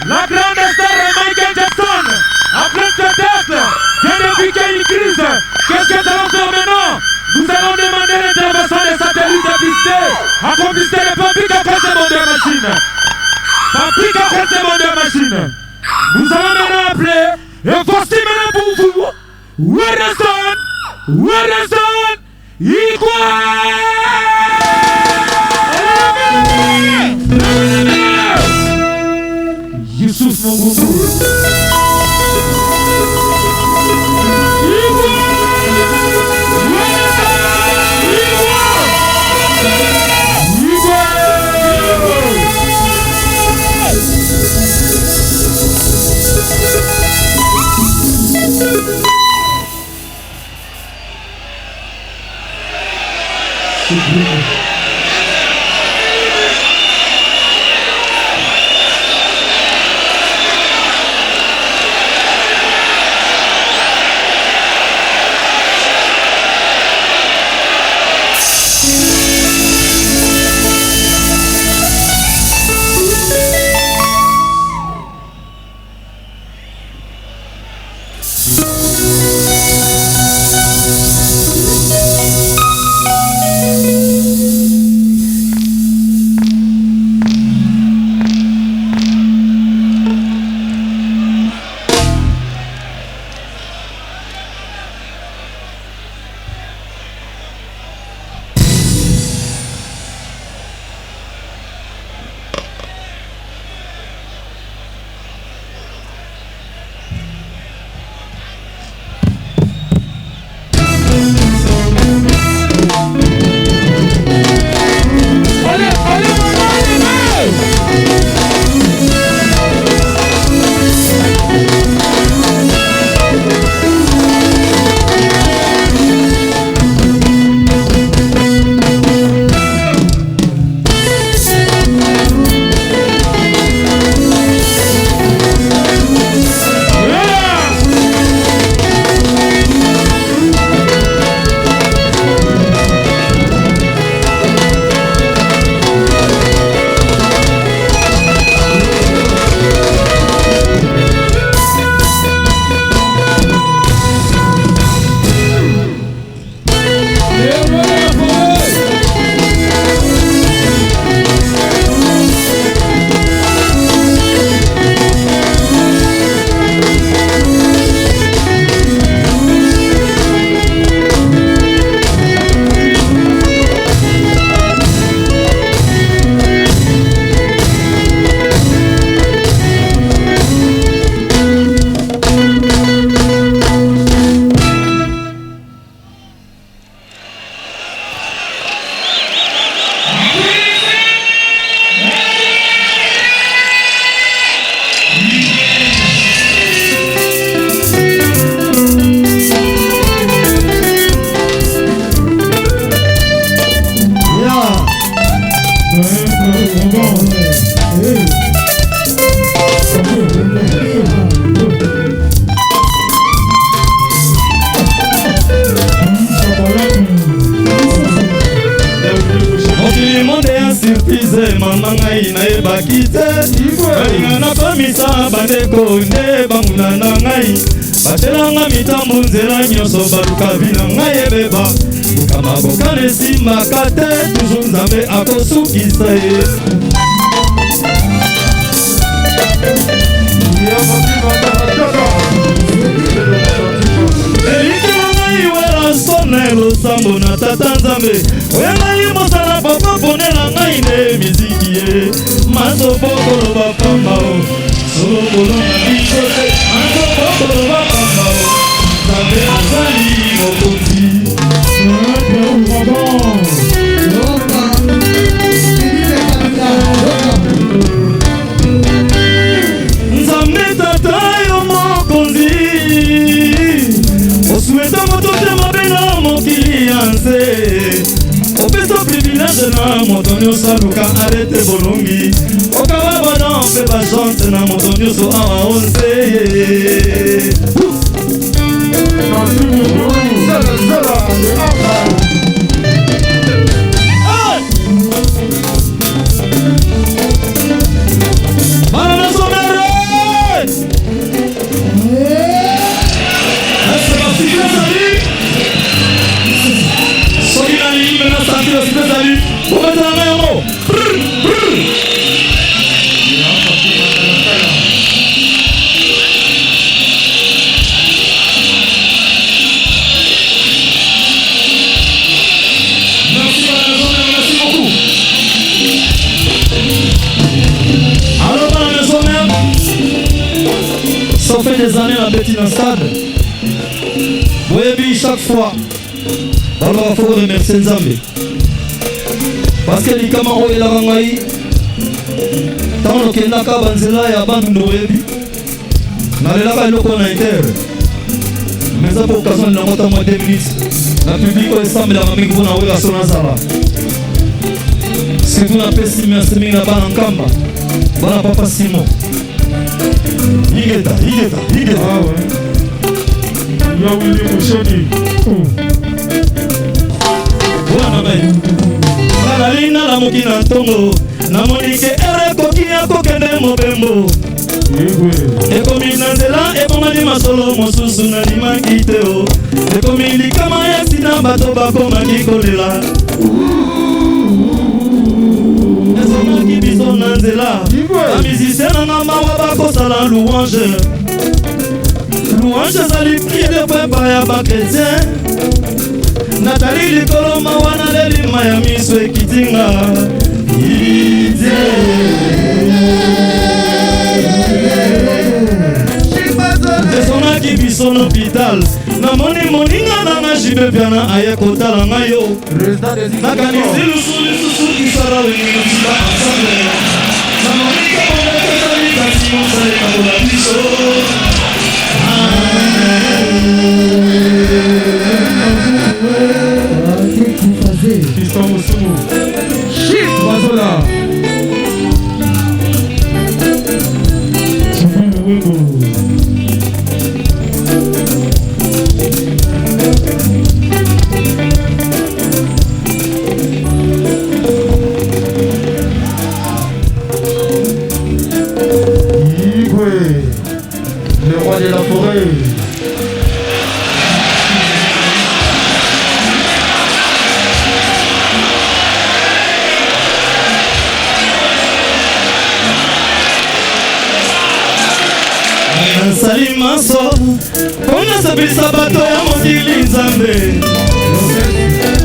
La grande star Michael Jackson, en plein spectacle, vient de piquer une crise. Qu'est-ce que nous allons faire maintenant? Nous allons demander l'intervention des satellites pistés à complicité de Papi Kakwese de machine. Papi Kakwese de machine. Nous allons maintenant appeler, et voici maintenant pour vous, Werrason, Werrason, Igwe! Youssouf Mongongo. Igwe! Werrason, Igwe! Igwe! Allez, allez, allez, allez! Yeah! Mokili monde ya surprise, mama, ngai nayebaki te. Balinga nakomisa bandeko nde banguna na ngai, batelanga mitambo nzela nyonso, baluka vie na ngai ebeba. Likama bokana esimbaka te, toujours Nzambe akosukisa ye. Elikela ngai Werrason, losambo na tata Nzambe oya ngai mosala, papa ponela ngai nde miziki ye. Masopo koloba pamba o, solo bolonga biso te. Masopo koloba pamba o, Nzambe azali mokonzi. Yoka. Philippe Kabila. Yoka. Nzambe tata, yo mokonzi, osweta moto te mabe na mokili ya nse, opesa privilège na moto nyonso aluka arete bolongi, okaba bana mpe bachance na moto nyonso awa o nse. Zala, zala, Hey! Bana na somere. Ça fait des années nabeti na stade. Boyebi chaque fois balobaka faut remercier Nzambe. Parce que likama oyo elaka ngai ntango nakendaka banzela ya Bandundu, boyebi nalelaka eloko na inter, mais eza po occasion nango ata mwa 2 minutes na public oyo esambelaka mingi mpona oyeba so nazala. Surtout napesi merci mingi na bana Nkamba, bana papa Simon. Ingeta, ingeta, ingeta. Ah ouais. Ya Willy Moucheni. Wana ngai nalali, nalamuki na ntongo, namoni ke heure ekoki ya kokende mobembo. Igwe. Ekomi na nzela, ebongani masolo mosusu, nandimaki te o. Ekomi likama ya sida, bato bakomaki kolela. Ezongaki biso na nzela, bamusicien nanga mawa bakosala louange. Louange ezali prière de peuple ya bachrétien. Natali likolo, mawa, nalelima ya miso ekitinga idie. Ezongaki biso na hôpital, namoni moninga nanga Jibe Piana aye kotala ngai yo. Nakanisi lusu lisusu isara weninga ensemble, namoni kabonakatali kasi mosala ekabola biso. Fiston Mosumu. Shit Mazola. Jimmy Luwengo. Igwe. Le roi de la forêt. Nasali maso mpo nasepelisa bato ya mokili, Nzambe,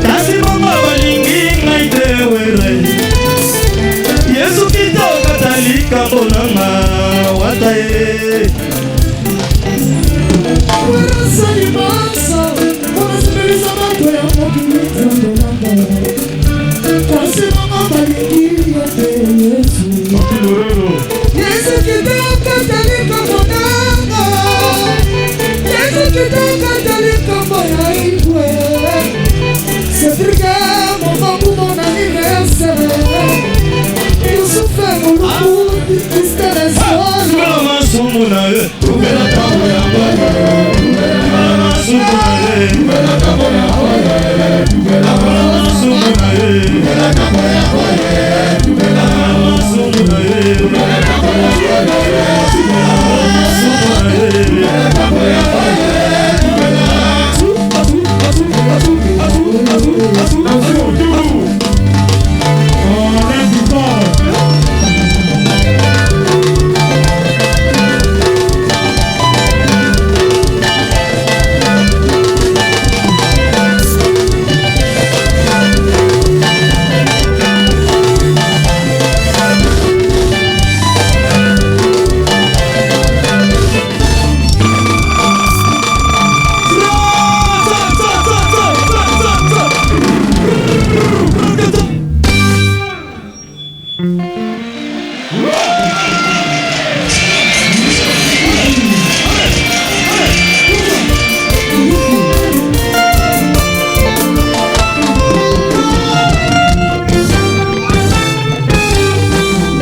kasi bongo balingi ngai te. Were Yesu kitokata likambo nanga wata ye. Nasali maso mpo nasepelisa bato ya mokili, Nzambe nanga, kasi bongo balingi yo te, Yesu. Papi Lorelo. Yesu kitokata likambo nanga, Yesu kitokata likambo ya Igwe, Cédric Movangu, mon anniversaire, Yusufe Moluku, Tubela masumu na ye, tubela masumu na ye, tubela masumu na ye, tubela masumu na ye, tubela masumu na ye. Nancy Outourou. On est du temps.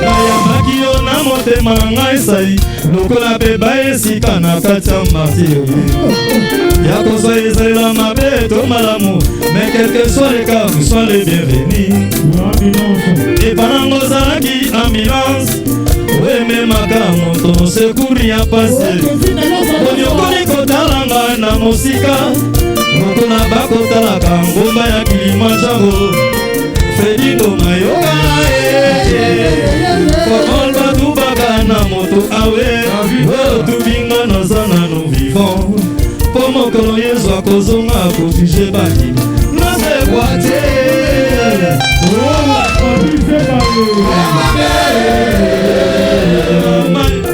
Nayambaki yo na motema na ngai esai lokola mpe baesika na kati ya martyrs ya kozwa ezalela mabe to malamu, mais quel que soit le cas, vous soyez les bienvenus. Ambulance. Epa nango ozalaki ambulance oyo ememaka moto secours ya pasi. Onyokoli kotalanga na mosika lokola bakotalaka ngomba ya Kilimanjaro. Fredi Ngoma, yoka formol batubaka na moto awe oyo tubinga naza nano vivant, mpo mokolo Yesu akozonga kojuger baki nasekwa te. Papi Zebalo. Mama.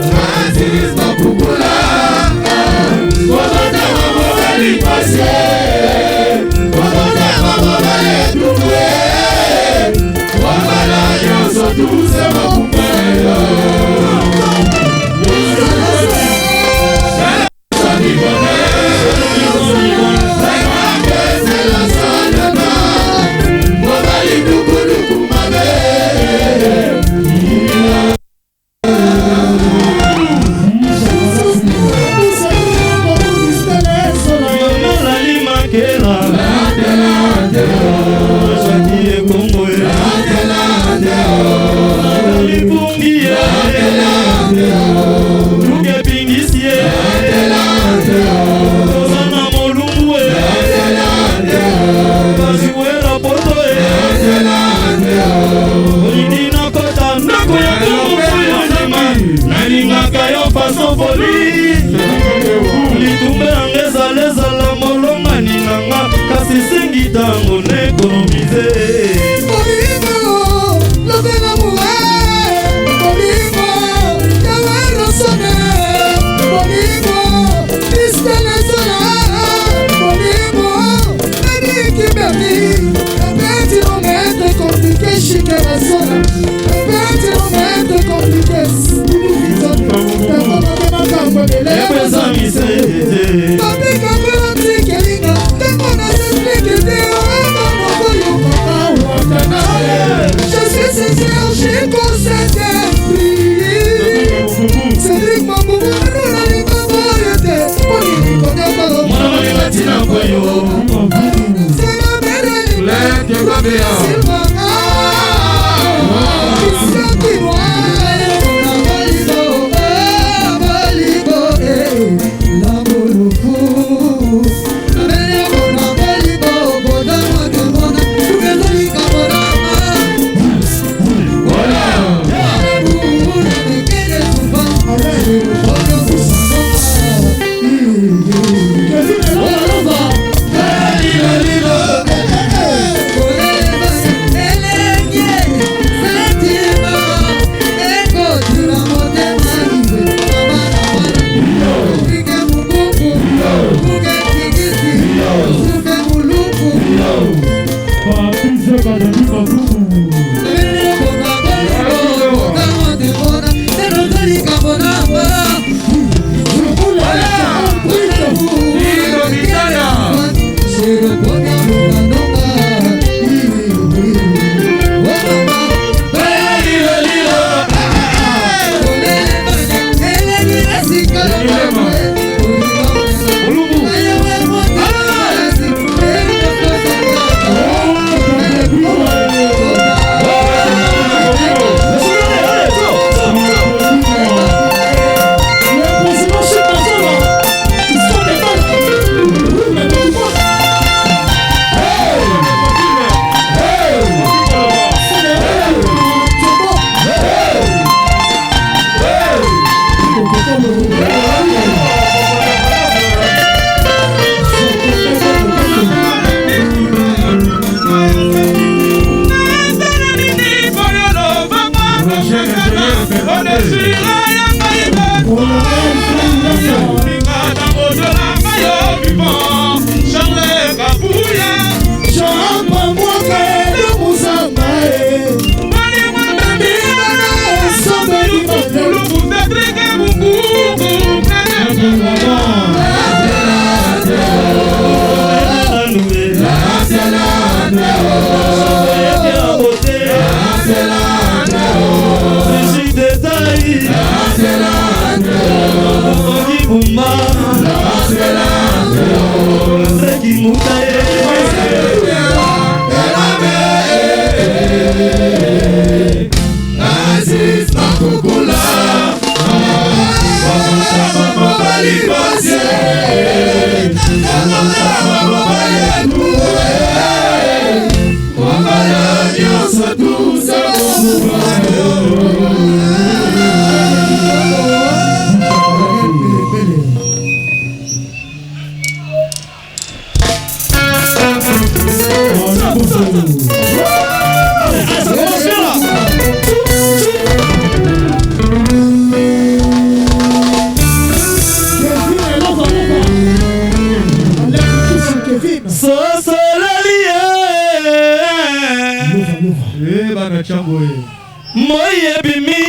Ebimi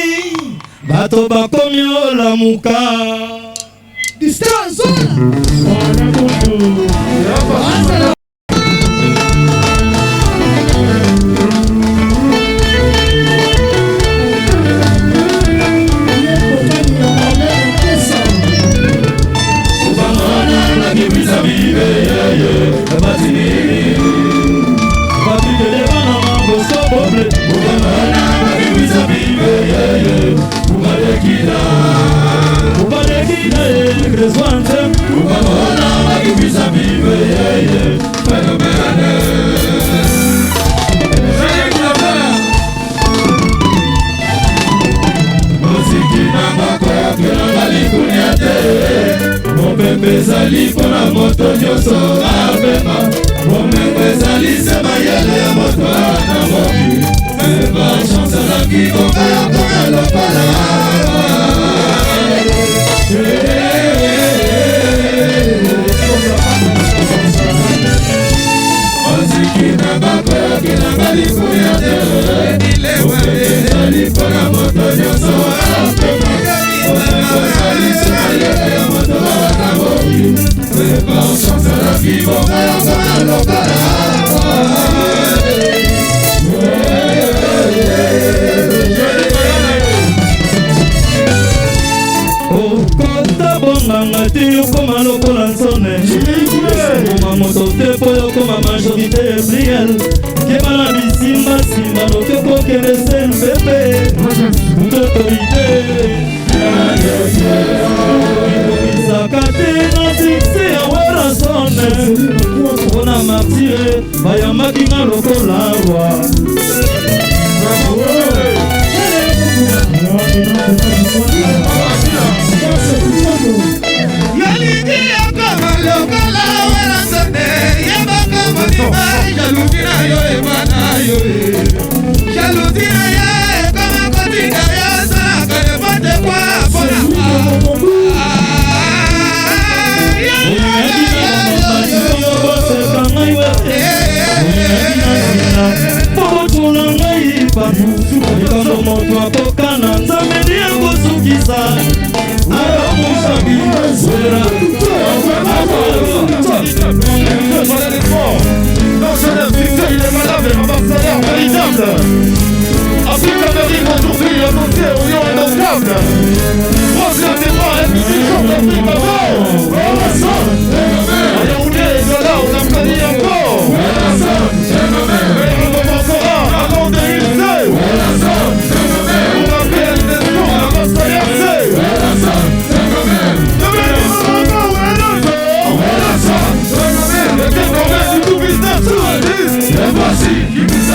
bato bakomi olamuka. Distance. Mopepe ezali mpona moto nyonso apema. Bomengo ezali se mayele ya moto na mokili. Par chance alaki bonga koma lokola. Moziki na bakoyoki na balikunya te. Mopepe ezali mpona moto nyonso apema. Bomengo ezali se mayele ya moto na mokili. Par chance alaki bonga koma lokola. Okota bonganga ti okoma lokola nsone. Okoma moto te mpo okoma majorité pliel. Keba na bisimbasimba noki okokende se mpepe. Toute autorité bisaka te na succès ya Werrason. Mpona martyre bayambaki nga lokola roi. Yolingi okoma lokola Werrason, yebaka mobimba jalousie na yo ebana yo, jalousie na yo ekoma kotinda yo salaka n'importe quoi mpona. Boseka ngai we, botuna ngai bato likambo moto akokana, Nzambe ndi akosukisa. Ayomusabi wera. Non, je succès, il est malade, ambassadeur véritable. Afrique Amérique aujourd'hui, associé au lion indomptable. Troisième départ, MC d'Afrique encore. À Yaoundé et Douala, on applaudit encore. Et on commencera avant 2016. Pour rappeler à l'UNESCO, l'ambassadeur C. Le du tout business sur la liste. Et voici qui vous a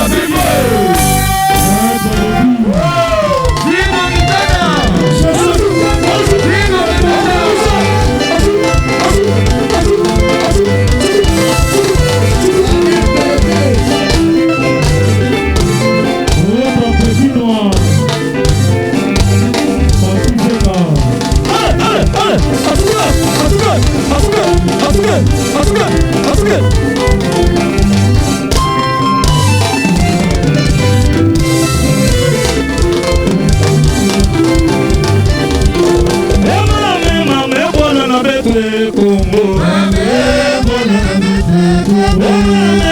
Kongo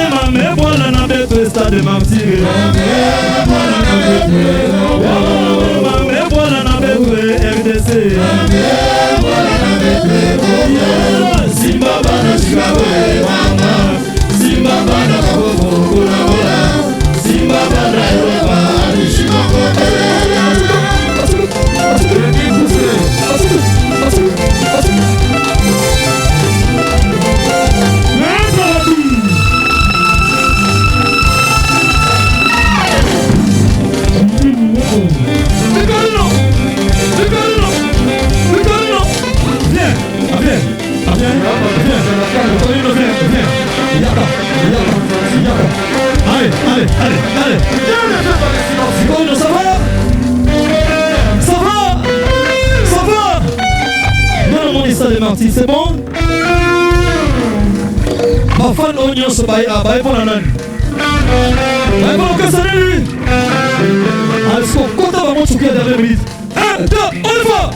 mame bwana na beto stade Martyrs, mame bwana na beto RDC. Simba bana Chicago, mama simba bana Kongo, simba bana Europa. Allez, allez, allez, allez. Ça va? Ça va? Ça va? Non, non, stade Martyrs, c'est bon? Bafan oyo nyonso baye mpona nani? Baye mpona okesa nini? Alisiko kota bango. 2 minutes. 1, 2, on y va.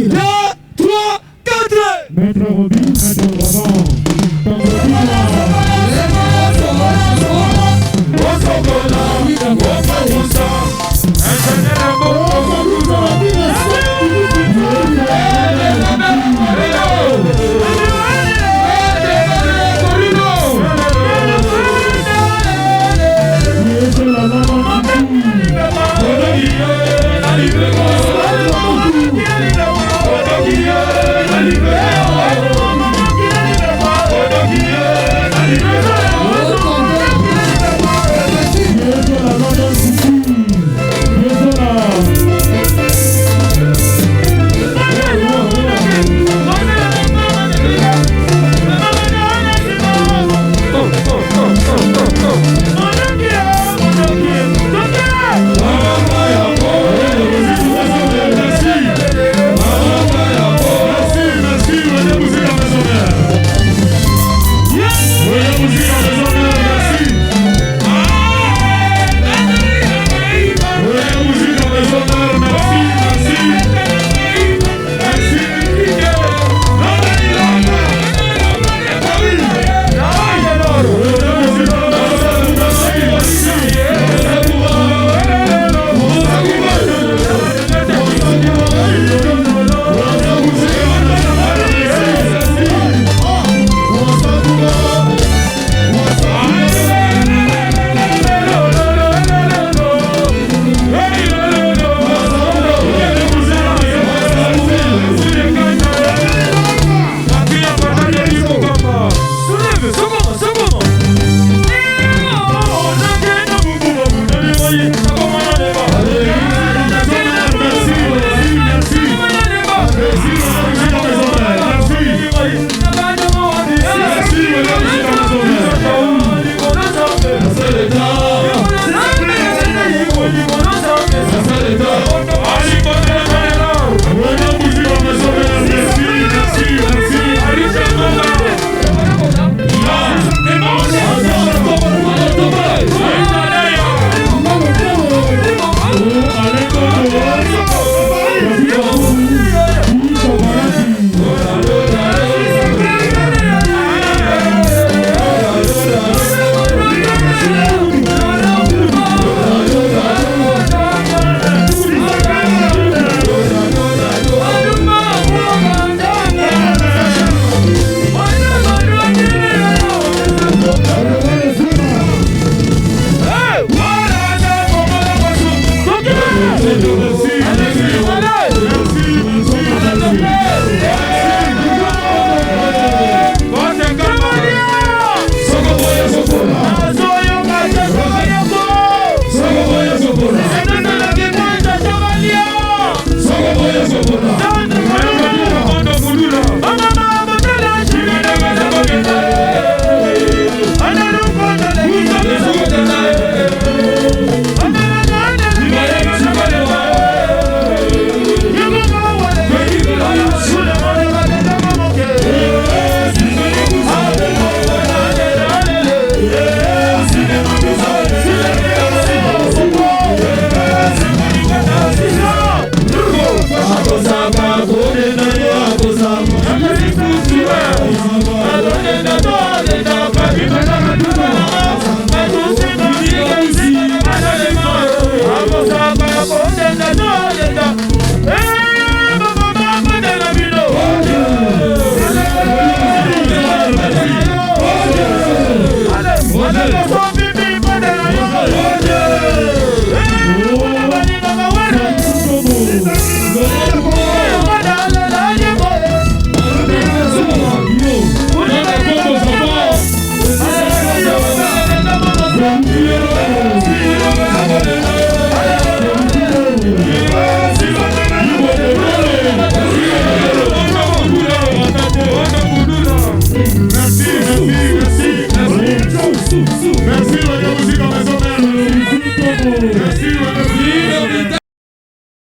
2, 3, 4. Maître Robin, Maître Robin.